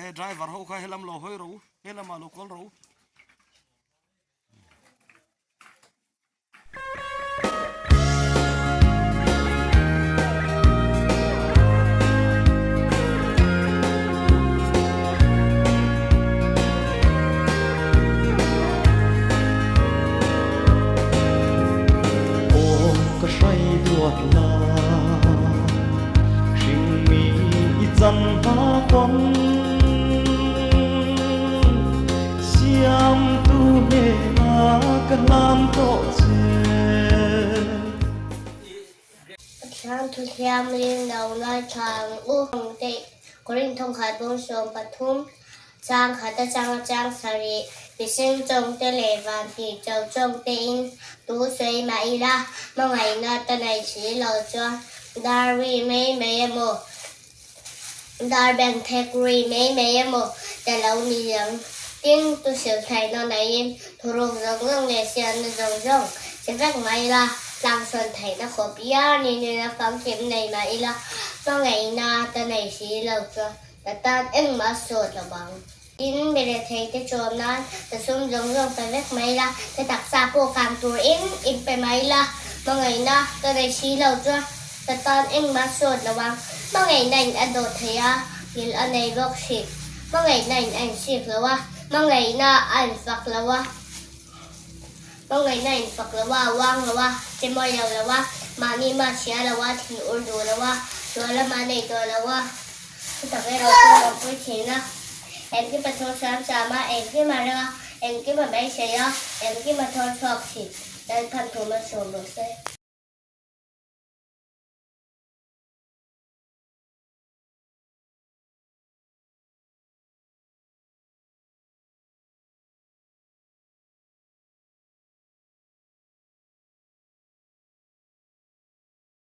He driver ho kha helam lo hawi ro helamah lo kawl ro. Aw ka hrai duat la Hringmi i chan hma pawn Siamtu hnenah ka hlan tawh che. Pathian thuthiam ring lo ngaithla ang u. Korin thawngkhat bawm 13 chang khat atanga chang sarih mihring chawngte leh van tih cho chawngte in tu sawi mah ila hmangaihna ta nei si lo chuan dar ri mai mai emaw dar beng thek ri mai mai emaw te lo ni ang. Tin, tu sil theihna neiin thuruk zawng zawng leh siamna zawng zawng che vek mah ila tlangsawn theihna khawp iar ni nena famkim nei mah ila hmangaihna ta nei si lo chuan Ka tan engmah sawt lo vang. Tin, mi retheite chawm nan ka sum zawng zawng pe vek mai la, ka taksa pawh kang tur in in pe mai la. Hmangaihna ka nei si lo chuan ka tan engmah sawt lo vang. Hmangaihna in a dawt thei a, ngil a nei bawk si. Hmangaihna in a insik lo a, hmangaihna a infak lo a. Hmangaihna infak lo a, uang lo a, che mawi lo lo a, mahni mah chhia lo a, thin ur duh lo a, sual lama nei tawh lo a. Thutak erawh chu a awmpui thin a, engkim a thawr hram hram a, engkim a reng a, engkim a beisei a, engkim a thawr chhuak thin. Lalphan thu malsawm rawh se.